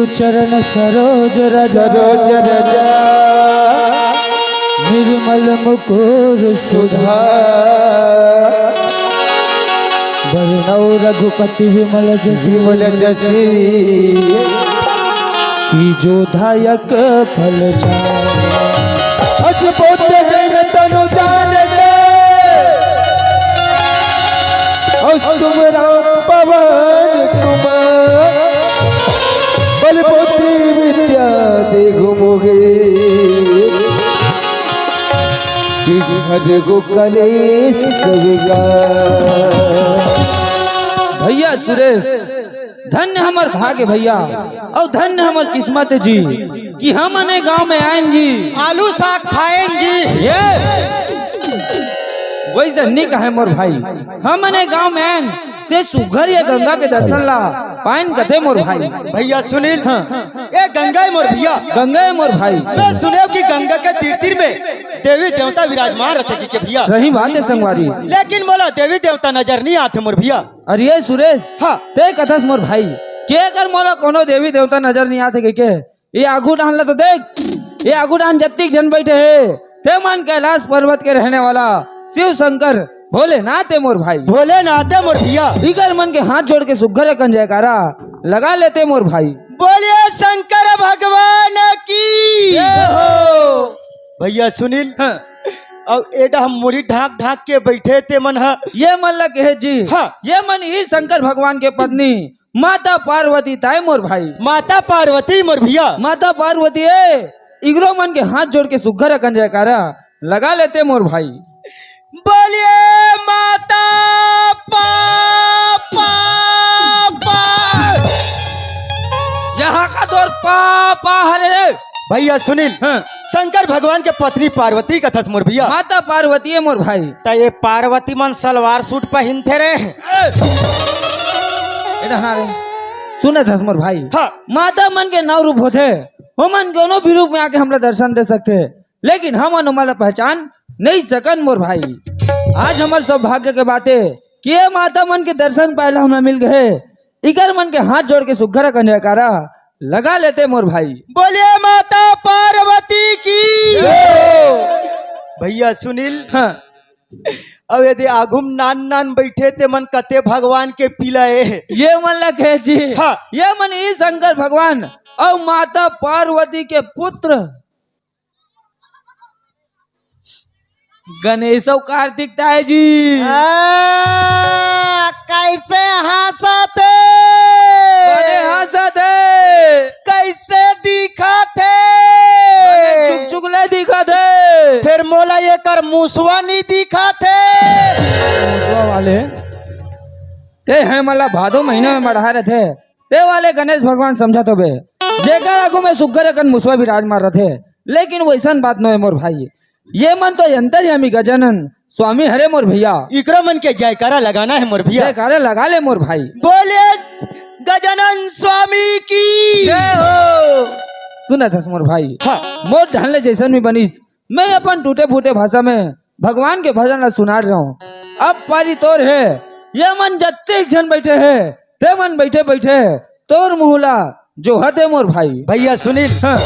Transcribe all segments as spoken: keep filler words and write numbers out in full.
चरण सरोज रज, सरोज रज, निर्मल मुकुर सुधा, वरणौ रघुपति विमल जसु, विमल जसु, की जोधायक फल जा। अजबोध है न तनु जान के, अउ तुम राम पवन कुमार, बल बुद्धि विद्या देहु मोहे, कि हर गो कलेश विकार। भैया सुरेश, धन्य हमर भाग्य भैया, अउ धन्य हमर किस्मत जी, कि हमन ए गांव में आयन जी। आलू साग खायन जी। ये वइसे नी कहे मोर भाई, हमन ए गांव में आयन, ते सुघर ये गंगा के दर्शन ला पायन कथे मोर भाई। भैया सुनील, हाँ। ए गंगा ए मोर भैया। गंगा ए मोर भाई। मैं सुनेव कि गंगा के तीर तीर में देवी देवता विराजमान रथे कि के भैया। सही बात है संगवारी। लेकिन मोला देवी देवता नजर नहीं आथे मोर भैया। अरे ये सुरेश, हाँ। ते कथस मोर भाई, के कर मोला कोनो देवी देवता नजर नहीं आथे के, के? ये आगू डाहन ला तो देख, ये आगू डाहन जत्तिक झन बैठे हे, ते मन कैलाश पर्वत के रहने वाला शिव शंकर भोलेनाथ हे मोर भाई। भोलेनाथ हे मोर भैया। इकर मन के हाथ जोड़ के सुघर अकन जयकारा लगा लेते मोर भाई। बोलिए शंकर भगवान की। जय हो। भैया सुनील, हाँ। अब एडा हम मुड़ी ढांक ढांक के बैठे ते मन ह। ये मन ला कहे जी। हाँ। ये मन ही शंकर भगवान के पत्नी माता पार्वती ताय मोर भाई। माता पार्वती मोर भैया। माता पार्वती ए, इगरो मन के हाथ जोड़ के सुघर अकन जयकारा लगा लेते मोर भाई। बोलिए माता पा, पा, पा। यहाँ का तोर पा, पा हरे रे। भैया सुनील, हाँ। शंकर भगवान के पत्नी पार्वती कथस मोर भैया। माता पार्वती हे मोर भाई। त ये पार्वती मन सलवार सूट पहिनथे रे। ए! ए डहना रे। सुनत हस मोर भाई। हाँ। माता मन के नौ रूप होथे। ओमन कोनो भी रूप में आके हमला दर्शन दे सकथे। लेकिन हमन ओमन ला पहचान नहीं सकन मोर भाई। आज हमर सौभाग्य के बात हे कि ये माता मन के दर्शन पाए ला हमला मिल गए। इकर मन के हाथ जोड़ के सुघर अकन जयकारा लगा लेते मोर भाई। बोलिए माता पार्वती की। जय हो। भैया सुनील, हाँ। अब यदि आगू म नान नान बैठे ते मन कथे भगवान के पिला ए। ये मन ला कहे जी। हाँ। ये मन ही शंकर भगवान अउ माता पार्वती के पुत्र गणेश अउ कार्तिक ताय जी। आ, कैसे हंसत हे? बने हंसत हे। कैसे दिखत हे? बने चुकचुक ले दिखत हे। फेर मोला एकर मुसवा नी दिखत हे। मुसवा वाले, ते हे मला भादो महीना में मढ़ा रथे। ते वाले गणेश भगवान समझत होबे, जेकर आगू में सुग्घर अकन मुसवा विराजमान रथे, लेकिन वइसन बात नोहे मोर भाई। ये मन तो अंतर्यामी गजानन स्वामी हरे मोर भैया। इकरो मन के जयकारा लगाना हे मोर भैया। जयकारा लगा ले मोर भाई। बोले गजानन स्वामी की। जय हो। सुनत हस मोर भाई। हाँ। मोर ढंग ले जइसन भी बनिस, मैं अपन टूटे फूटे भाषा में भगवान के भजन ला सुनात रहूं। अब पारी तोर हे, ये मन जत्तेक झन बइठे हे, ते मन बइठे बइठे तोर मुहूं ला जोहत हे मोर भाई। भैया सुनील, हाँ।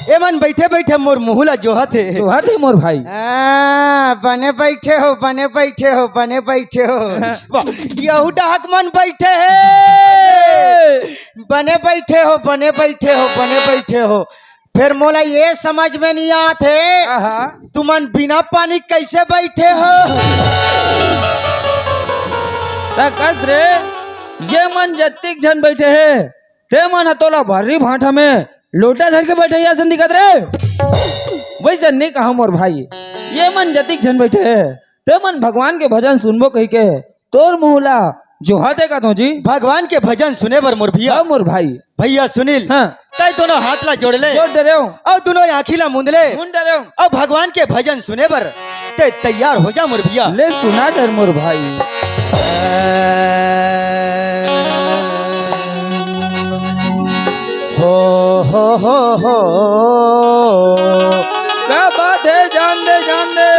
ये मन बइठे बइठे मोर मुहूं ला जोहत हे। जोहत हे मोर भाई। हाँ, बने बइठे हो, बने बइठे हो, बने बइठे हो। हाँ। वाह, यहू डहक मन बइठे हे। बने बइठे हो, बने बइठे हो, बने बइठे हो। फेर मोला ये समझ में नइ आत हे, आहा। तुमन बिना पानी कइसे बइठे हो? त कस रे, ये मन जत्तिक झन बइठे हे, ते मन ह तोला भर्री भांठा में लोटा धर के बइठे असन दिखत रे। वइसे नइ कहा मोर भाई, ये मन जत्तिक झन बइठे हे, ते मन भगवान के भजन सुनबो कहिके तोर मुहूं ला जोहत हे कथों जी। भगवान के भजन सुने बर मोर भैया। हाँ मोर भाई। भैया सुनील, हाँ। तैं दोनों हाथ ला जोड़ ले। जोड़ डरेंव। अउ दोनों आँखी ला मूंद ले। मूंद डरेंव। अउ भगवान के भजन सुने बर तैं तैयार हो जा मोर भैया। ले सुना डर मोर भाई। हो, हो, हो, हो। क्या बात हे, जान दे, जान दे।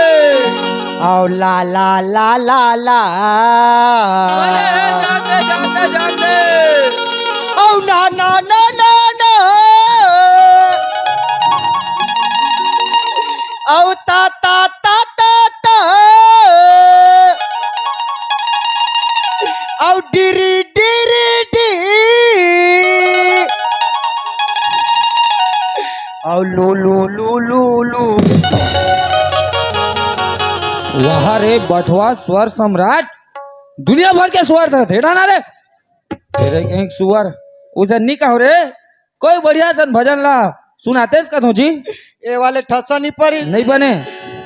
अउ ला, ला, ला, ला, ला। अरे, जान दे, जान दे, जान दे। अउ ना, ना, ना, ना, ना। अउ डिरी डिरी डी, अउ लू लू लू लू लू। वाह रे बठवा स्वर सम्राट, दुनिया भर के स्वर था धेड़ा ना रे। तेरे एक सुअर उसे नहीं कहो रे। कोई बढ़िया सन भजन ला सुनाते कथो जी। ए वाले ठसा नहीं पड़ी। नहीं बने।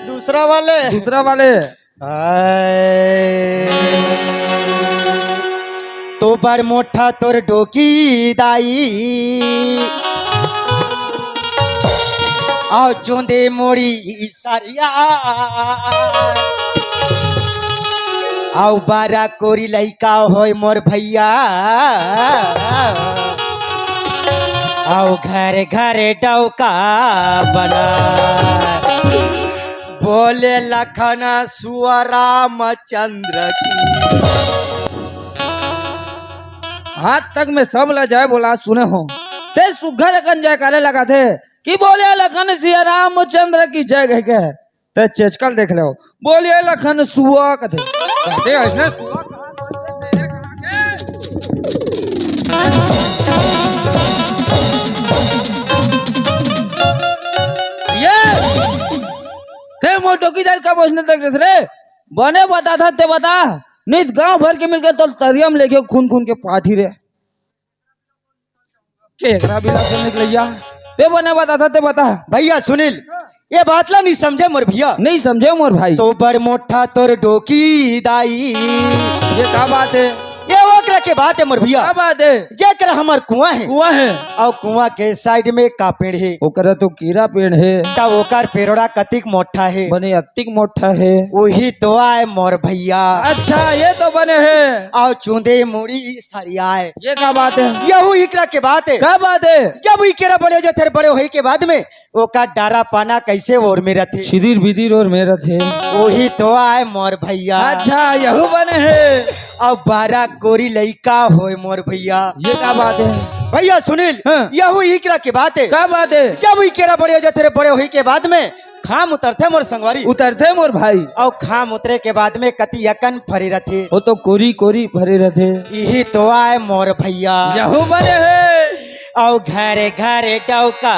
दूसरा वाले। दूसरा वाले। आए। तो बड़ मोटा तोर डोकी दाई, अउ चुंदी मुड़ी सरिया, अउ बारा कोरी लइका होय मोर भैया, अउ घर घर डौका बना। बोले लखन सुअ रामचंद्र की। आज तक मैं सब ला जय बोला सुने हो, ते सुघर अकन जयकारे लगाथे कि बोले लखन सिया रामचंद्र की जय कह के। ते चेचकल देख लो, बोले लखन सुआ कथे। कहते ऐसने सुआ कहा तो तेरे कहा के? ये ते मोर डोकी दाई ल का बोझने तक रे? बने बता था ते बता, नहीं तो गांव भर के मिलकर तो तरिया में लेके खून खून के पाठी रे। केकरा बिला से निकलैया? ते बने बता था, ते बता। भैया सुनील, ये बात ला नहीं समझे मोर भैया। नहीं समझे मोर भाई। तो बड़ मोटा तोर डोकी दाई। ये का बात है? ये ओकरा के बात है मोर भैया। का बात है? जेकर हमर कुआं है। कुआं है। अउ कुआं के side में का पेड़ है? ओकरा तो केरा पेड़ है। तब ओकर पेड़ोड़ा कतिक मोटा है? बने अतिक मोटा है। वही तो आय मोर भैया। अच्छा, ये तो बने है। अउ चुंदी मुड़ी सरियाए। ये का बात है? यहू इकरा के बात है। का बात है? जब ई केरा बड़े हो जाथे, बड़े होई के बाद में ओकर डारा पाना कैसे ओर में रथे? छिदिर बिदिर ओर में रथे। वही तो आय मोर भैया। अच्छा, यहू बने है। अब बारा कोरी लइका होय मोर भैया। ये का बात है? भैया सुनील, हाँ। यहू इकरा के बात है। का बात है? जब ई केरा बड़े हो जाथे, बड़े होई के बाद में खाम उतरथे मोर संगवारी। उतरथे मोर भाई। अउ खाम उतरे के बाद में कति अकन फरे रथे। वो तो कोरी कोरी फरे रथे। इही तो आय मोर भैया। यहू बने है। अउ घरे घरे डौका।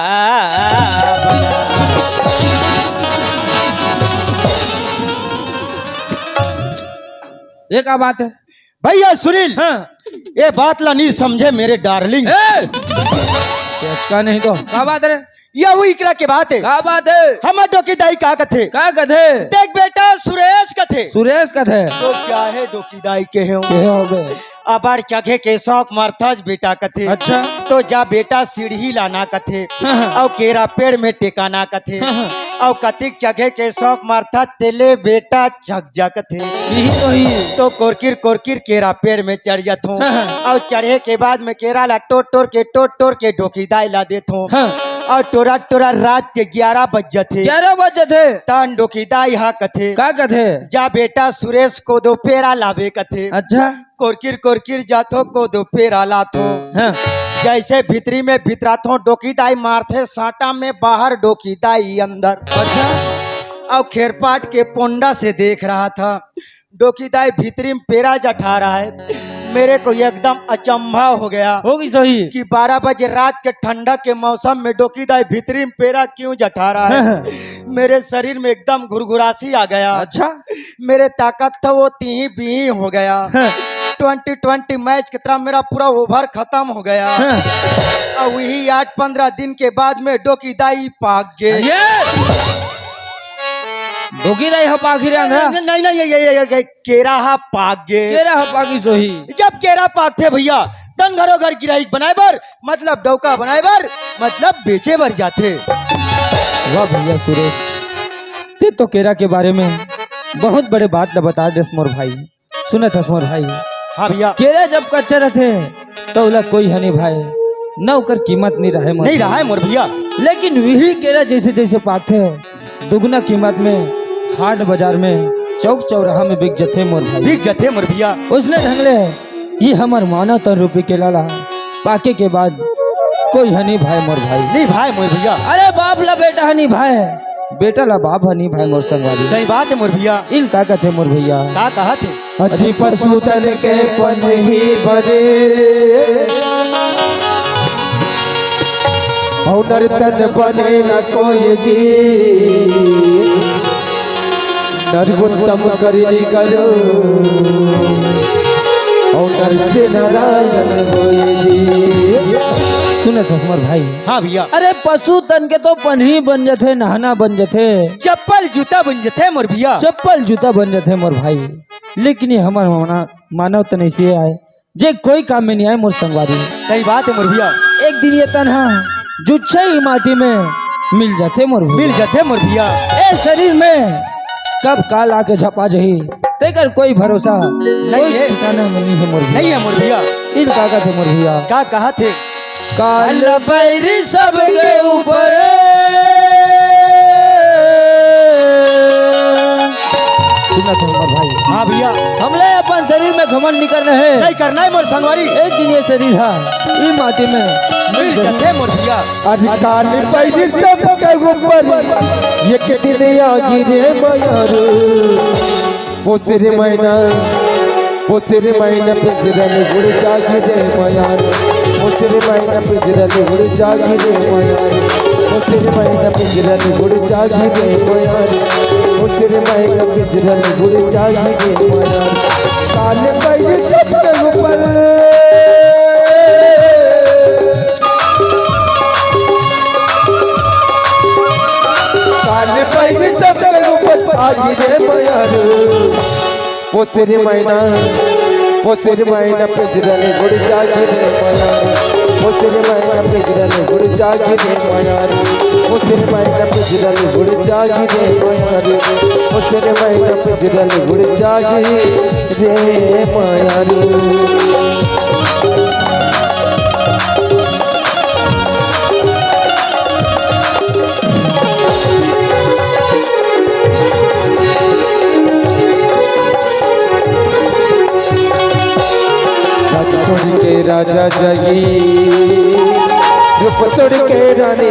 ये का बात है? भैया सुनील, हाँ। ये बात ला नहीं समझे मेरे डार्लिंग। ए! चेचका नहीं तो का बात रे? यहू इकरा के बात है। का बात है? हमर डोकी दाई का कथे? का कथे? देख बेटा सुरेश कथे। सुरेश कथे। तो क्या है डोकी दाई के हो? के हो गए? अबर चघे के शौक मरथस बेटा कथे। अच्छा। तो जा बेटा सीढ़ी लाना कथे। हाँ, हाँ। अउ केरा पेड़ में टेकाना कथे। हाँ, हाँ। अउ कतिक चघे के शौक मरथस तेले बेटा चघ जा कथे। यही तो ही। तो कोरकिर कोरकिर केरा पेड़ में चढ़ जाथों। हाँ, हाँ। अउ चढ़े के बाद में केरा ला टोर टोर के, टोर टोर के डोकी दाई ला देथों। हाँ। अउ टोरा टोरा रात के ग्यारह बज जाथे। ग्यारह बज जाथे। तहन डोकी दाई हा कथे। का कथे? जा बेटा सुरेश कोदो पेरा लाबे कथे। अच्छा। कोरकिर कोरकिर जाथों कोदो पेरा लाथों। हाँ। जैसे भीतरी में भितराथों डोकी दाई मारथे साटा में बाहर डोकी दाई अंदर। अच्छा। अउ खेरपाट के पोंडा से देख रहा था। डोकी दाई भीतरी में पेरा जठा रहा है। मेरे को एकदम अचंभा हो गया। होगी सही। कि बारह बजे रात के ठंडा के मौसम में डोकी दाई भीतरी में पेरा क्यों जठा रहा है? हाँ, हाँ। मेरे शरीर में एकदम घुरघुरासी आ गया। अच्छा। मेरे ताकत था वो तीही बीही हो गया। हाँ। ट्वेंटी ट्वेंटी मैच की तरह मेरा पूरा ओवर खत्म हो गया। हाँ। अउ वही आठ पंद्रह दिन के बाद में डोकी दाई पाक गे। ये डोकी दाई ह पाक गे रे अंधा। नहीं, नहीं, नहीं, ये, ये, ये, ये केरा ह पाक गे। केरा ह पाक गे सही। जब केरा पाकथे भैया, तन घरो घर गिराही बनाए बर, मतलब डौका बनाए बर, मतलब बेचे बर जाथे। वाह भैया सुरेश, ते तो केरा के बारे में बहुत बड़े बात ल बता देस मोर भाई। सुनत हस मोर भाई, हाँ भैया। केरा जब कच्चा रथे, त ओला कोई ह नहीं भाई, न ओकर कीमत नहीं रहे मोर नहीं भाई। रहे मोर भैया। लेकिन वही केरा जैसे जैसे पाकथे, दुगुना कीमत में हाट बाजार में, चौक चौराहा में बिक जथे मोर भाई। बिक जथे मोर भैया। उसने ढंग ले ये हमर मानव तन रूपी केरा ला पाके के बाद कोई ह नहीं भाई मोर भाई। नहीं भाई मोर भैया। अरे बाप ला बेटा ह नहीं भाई, बेटा ला बाप ह नी भाई मोर संगवारी। सही बात हे मोर भैया। इल का कथे मोर भैया? का कहत हे? अजी पशु तन के पनही बने, अउ नर तन बने न कोई जी। नर उत्तम करिनी करो, अउ नर से नारायण होय जी। सुनत हस मोर भाई? हाँ भैया। अरे पशु तन के तो पनही बन जथे, नहाना बन जथे, चप्पल जूता बन जथे मोर भैया। चप्पल जूता बन जथे मोर भाई। लेकिन ये हमर माना-, मानव तन ऐसे आय, जे कोई काम में नहीं आय मोर संगवारी। सही बात हे मोर भैया। एक दिन ये तन ह जुच्छे ही माटी में मिल जाथे मोर भैया। मिल जाथे मोर भैया। ए शरीर में कब काल आके झपा जही, तेकर कोई भरोसा, नहीं कोई हे। ठिकाना नहीं हे मोर भैया। नहीं हे मोर भैया। इल का कथे मोर भैया? का कहत हे? काल बैरी सबके ऊपर। सुनत हस मोर भाई? हाँ भैया। हमला अपन शरीर में घमंड नहीं करना हे। नहीं करना हे मोर संगवारी। एक दिन ये शरीर ह ई माटी में मिल जथे मोर भैया। अरे काल बैरी सबके ऊपर, एक दिन आही रे मयारू। ओ सिर मैना, ओ सिर मैना पिंजरा ले उड़ जाही रे मयारू। ओ सिर मैना पिंजरा ले उड़ जाही रे मयारू। ओ सिर मैना पिंजरा ले उड़ जाही रे मयारू। ओ सिर मैना पिंजरा ले उड़ जाही रे मयारू। काल बैरी सबके ऊपर। काल बैरी सबके ऊपर आही रे मयारू। ओ सिर मैना, ओ सिर मैना पिंजरा ले उड़ जाही रे मयारू। ओ सिर मैना पिंजरा ले उड़ जाही रे मयारू। ओ सिर मैना पिंजरा ले उड़ जाही रे मयारू। ओ सिर मैना पिंजरा ले उड़ जाही रे मयारू। राज छोड़ के राजा जाही, रूप छोड़ के रानी,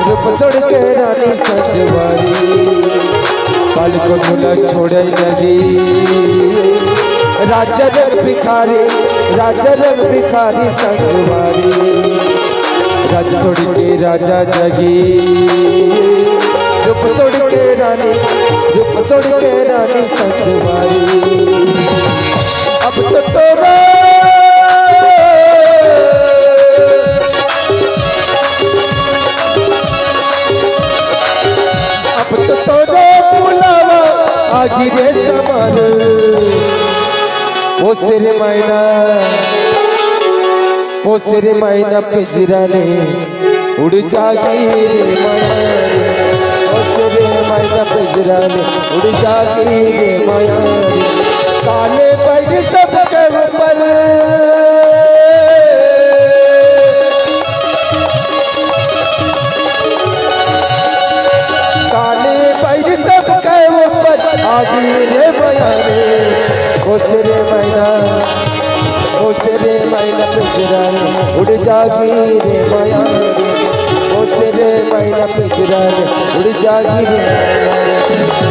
रूप छोड़ के रानी संगवारी। बालक मुला छोड़े लगी, राजा रंग भिखारी, राजा रंग भिखारी संगवारी। राज छोड़ के राजा जाही, रूप छोड़ के रानी, रूप छोड़ के रानी संगवारी। अब तो तोरा, अब तो तोरा बुलावा आही रे समारू। ओ सिर मैना, ओ सिर मैना पिंजरा ले उड़ जाही रे मयारू। ओ सिर मैना पिंजरा ले उड़ जाही रे मयारू। काल बैरी सबके ऊपर, काल बैरी सबके ऊपर आही रे मयारू। ओ सिर मैना, ओ सिर मैना पिंजरा ले उड़ जाही रे मयारू। ओ सिर मैना पिंजरा ले उड़ जाही रे मयारू।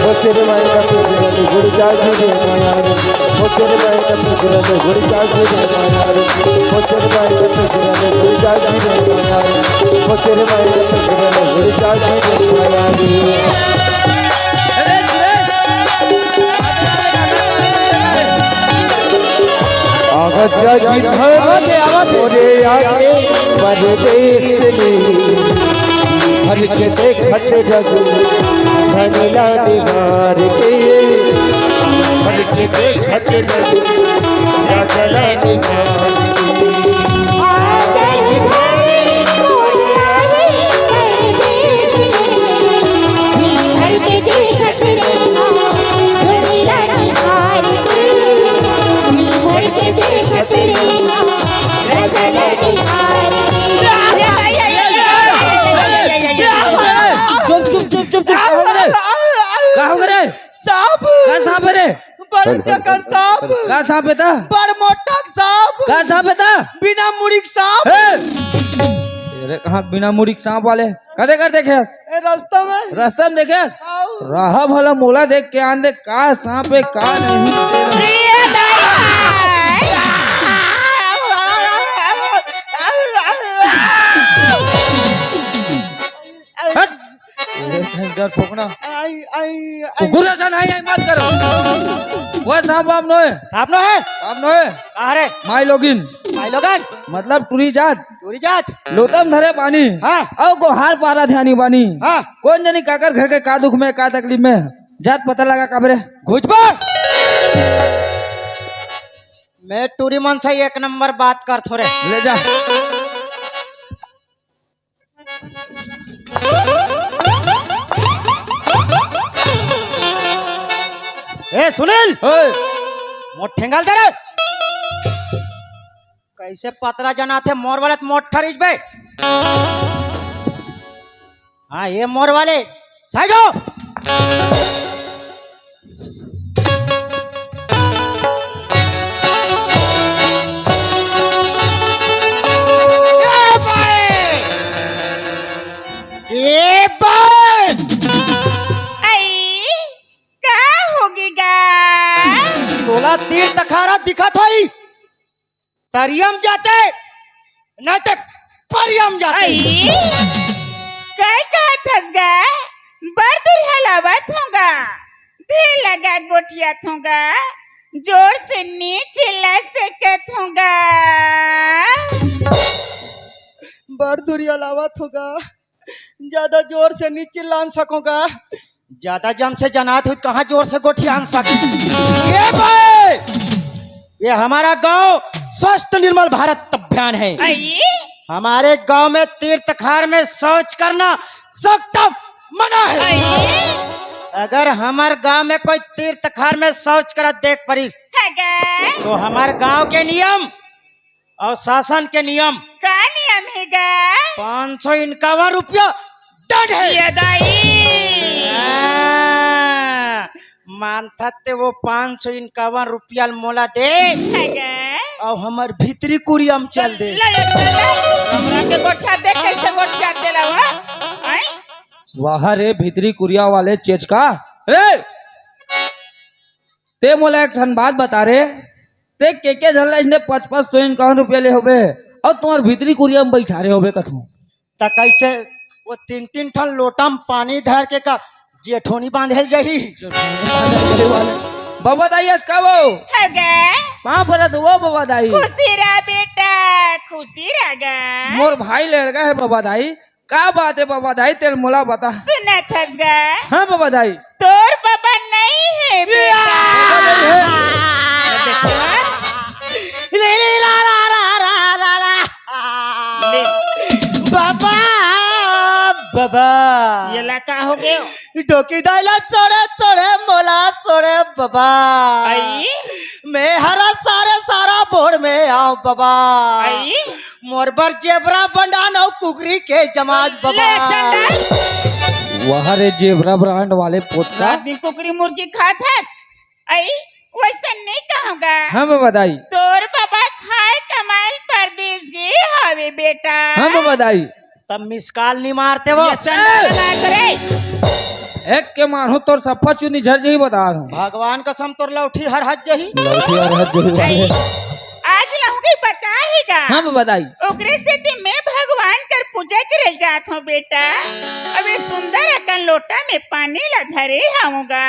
ओ सिर मैना पिंजरा ले उड़ जाही रे मयारू। ओ सिर मैना पिंजरा ले उड़ जाही रे मयारू। ओ सिर मैना पिंजरा ले उड़ जाही रे मयारू। ओ सिर मैना पिंजरा ले उड़ जाही रे मयारू। आवा जाही धन तोरे आगे परदेस ले। हल के देखत रहू धन ला निहार के। हल के देखत रहू राजा ला निहार के। चुप, चुप, चुप, चुप, चुप, का हो गे रे? का हो गे रे? सांप। का सांप हे रे? बड़ जकन सांप। का सांप हे त? बड़ मोटक सांप। का सांप हे त? बिना मुड़ी के सांप। ए! अरे कहाँ बिना मुड़ी के सांप वाले कदे कर देखे हस? ए, रास्ता में। रास्ता में देखे हस? आओ। रहा भला मोला देख के आन दे का सांप है का नहीं। हट। अरे, डर फोकना। आई, आई, आई। कुकुर ऐसा नहीं है, मत करो। वो सांप वाप नो है। सांप नो है? सांप नो है। कहाँ रे? माई लोगिन। भाई लोगन। मतलब टूरी जात। टूरी जात। लोटम धरे पानी। हाँ। अउ गोहार पारा ध्यानी बानी। हाँ। कौन जनी काकर घर के का दुख में, का तकलीफ में। जात पता लगा काबरे। घुचबा। मैं टूरी मन से एक नंबर बात कर थोरे। ले जा। ए सुनील। ओए। मोर ठेंगा ल दे रे। कैसे पतरा जना थे मोर वाले त मोट ठरीच बे। हाँ, ये मोर वाले। साइड हो। ए भाई। ए भाई। आई, का होगे गा? तोला तीर तखारा दिखत होई। तरियम जाते, नहीं ते परियम जाते। आई, काय कहत हस गा? बड़ दूरिहा लावत हों गा। धीर लगा गोठियात हों गा। जोर से नी चिल्ला सकत हों गा। बड़ दूरिहा लावत हों गा। ज्यादा जोर से नी चिल्लान सकों गा। ज्यादा जम से जनात हुई त कहाँ जोर से गोठियान सके। ये भाई, ये हमारा गांव स्वस्थ निर्मल भारत अभियान है। आई, हमारे गांव में तीर तखार में शौच करना सख्त मना है। आई, अगर हमार गांव में कोई तीर तखार में शौच करत देख परिस हगा, तो हमार गांव के नियम और शासन के नियम का नियम हे गा? पाँच सौ इक्यावन रुपया दंड है। ये दाई। हाँ, मानथस ते वो पाँच सौ इक्यावन रुपया ल मोला दे हगा। और हमार भीतरी कुरिया म चल दे। ले, ले, ले, ले। हमरा के गोठिया देख कैसे गोठिया देला हो? आई? वाह रे भीतरी कुरिया वाले चेचका। रे, ते मोला एक ठन बात बता रे, ते के के झन ला इसने पाँच पाँच सौ इक्यावन रुपया ले होबे और तुम्हार भीतरी कुरिया में बैठा रहे होबे कथू। त कैसे वो तीन तीन ठन लोटा में पानी धर के का जेठोनी बांधे ल जाही? बाबा दाई, आज का वो? हगा। कहाँ पर तू वो बाबा दाई? खुशी रह बेटा, खुशी रह गा। मोर भाई लड़का है बाबा दाई। का बात है बाबा दाई, तेल मोला बता। सुनत हस गा? हाँ बाबा दाई। तोर बाबा नहीं है बेटा। बाबा नहीं है। ले, ले, ला, ला, ला, ला, ला, ला। बाबा, बाबा। ये ला का हो गयो? डोकी दाइला छोड़े, छोड़े, मोला छोड़े, बाबा। आई? मैं हरा सारे सारा बोर्ड में आऊं, बाबा। आई? मोर बर जेबरा बंडान अउ कुकरी के जमाज, बाबा। ले चंडाल। वाह रे जेबरा ब्रांड वाले पोतका। रात दिन कुकरी मुर्गी खात हस। आई, वैसे नहीं कहूँगा। हाँ बाबा दाई। तोर बाबा खाए कमाए ल परदेस गे हवे बेटा। हाँ बाबा दाई। तब मिस कॉल नहीं मारते वो। ये चंडाल ना करे। एक के मारहूँ तोर सप्पा चुनी झर जही बता रहा हूँ। भगवान कसम तोर लौठी हर हज जही। लौठी और हज जही वाले। आज लहूँगी बताही गा। हाँ बाबा दाई। ओकरे सेती मैं भगवान कर पूजा करे ल जात हूँ बेटा। अबे सुंदर अकन लोटा में पानी ला धरे हूँ गा।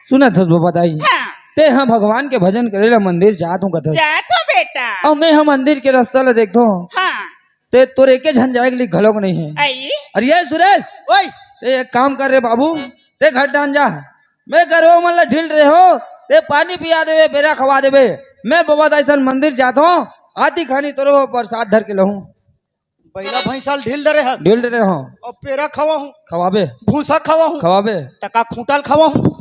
सुनत हस बाबा दाई। हाँ। ते हाँ भगवान के भजन करे ला मंदिर जात हूँ कथस। जात हूँ बेटा। और मैं हाँ मंदिर के रास्ता ला देखत हूँ। हाँ। ते तोर एके झन जाए के लिए घलोक नहीं है। आई। अरे ये सुरेश, ओए, ते एक काम कर रे बाबू, ते घर डान जा। मैं गरवा मन ला ढील रहे हो, ते पानी पिया देबे, बेरा खवा देबे। मैं बाबा दाई सन मंदिर जात हूँ, आती खानी तोरे वो प्रसाद धर के लहूँ। बैला भैंसा ल ढील डरे हस। ढील रहे हो, और पेरा खवा हूँ, खवाबे, भूसा खवा हूँ, खवाबे। तका खूंटा ल खवा हूँ।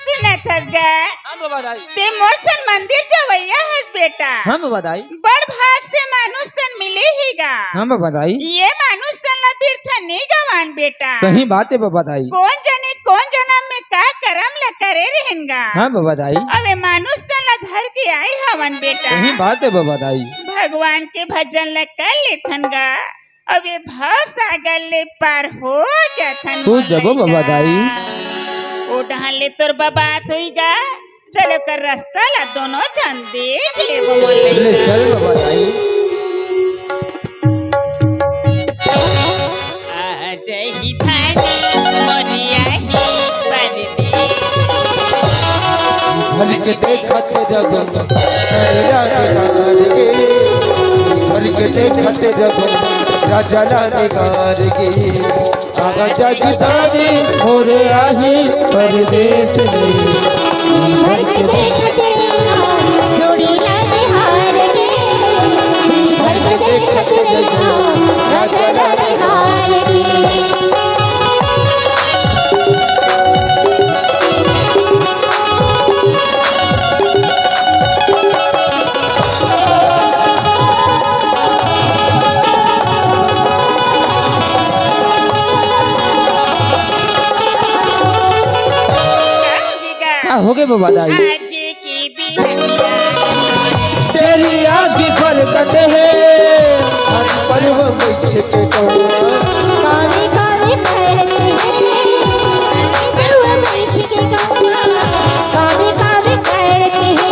सुनत हस गा। हाँ बाबा दाई। ते मोर सन मंदिर जवैया हस बेटा। हाँ बाबा दाई। बड़ भाग से मानुष तन मिले ही गा। हाँ बाबा दाई। ये मानुष तन ला बिरथा नहीं गवान बेटा। सही बात है बाबा दाई। कौन जने कौन जन्म में का करम ला करे रहेन गा। हाँ बाबा दाई। अबे मानुष तन ला धर के आए हवन बेटा। सही बात है बबा दाई। भगवान के भजन ल कर लेथन गा, अब ये भव सागर ले पार हो जाथन। हो मोर जबो लइका। बबा दाई। ओ डहन ले तोर बबात होई गा, चल ओकर रास्ता ला दोनों झन देख लेबो मोर ले लइका। चल बबा दाई। आ जही धानी मोरिया ही परदेस। भर के देखत रब नैया निगार के, भर के देखत रब राजा ला निगार के। आगा जगदारी मोर आही परदेस में। भर के देखत रब जोड़ी ला निहार के, भर के देखत रब राजा ला निहार के। का होगे बबा दाई? आज की बिहनिया। तेरी आँखी फरकत है, हर पल वो मुझ के कौआ। काली काली भैरत है, पल वो मुझ के कौआ। काली काली भैरत है।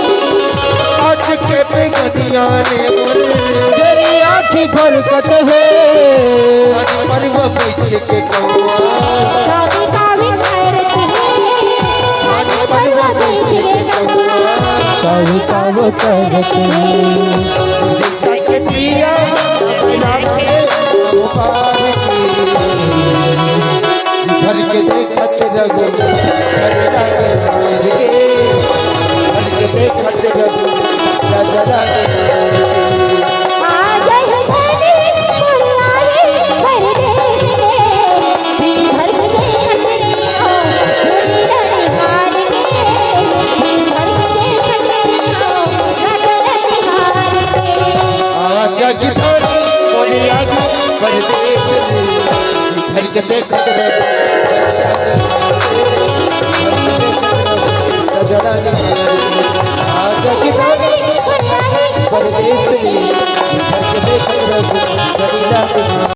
आज के बेगनिया ने मोरे। तेरी आँखी फरकत है। हर पल वो मुझ के कौआ। काली काली भैरत है। हर पल वो मुझ के कौआ। काली काली भैरत है। तकिया बना के उबार के, भर के देखत रब, भर के देखत रब, आ जाए धनी मोर आही परदेस में। आजा गिधानी मोरी आजा परदेस में, घर के देखत रह। आजा गिधानी परदेस में, घर के देखत रह।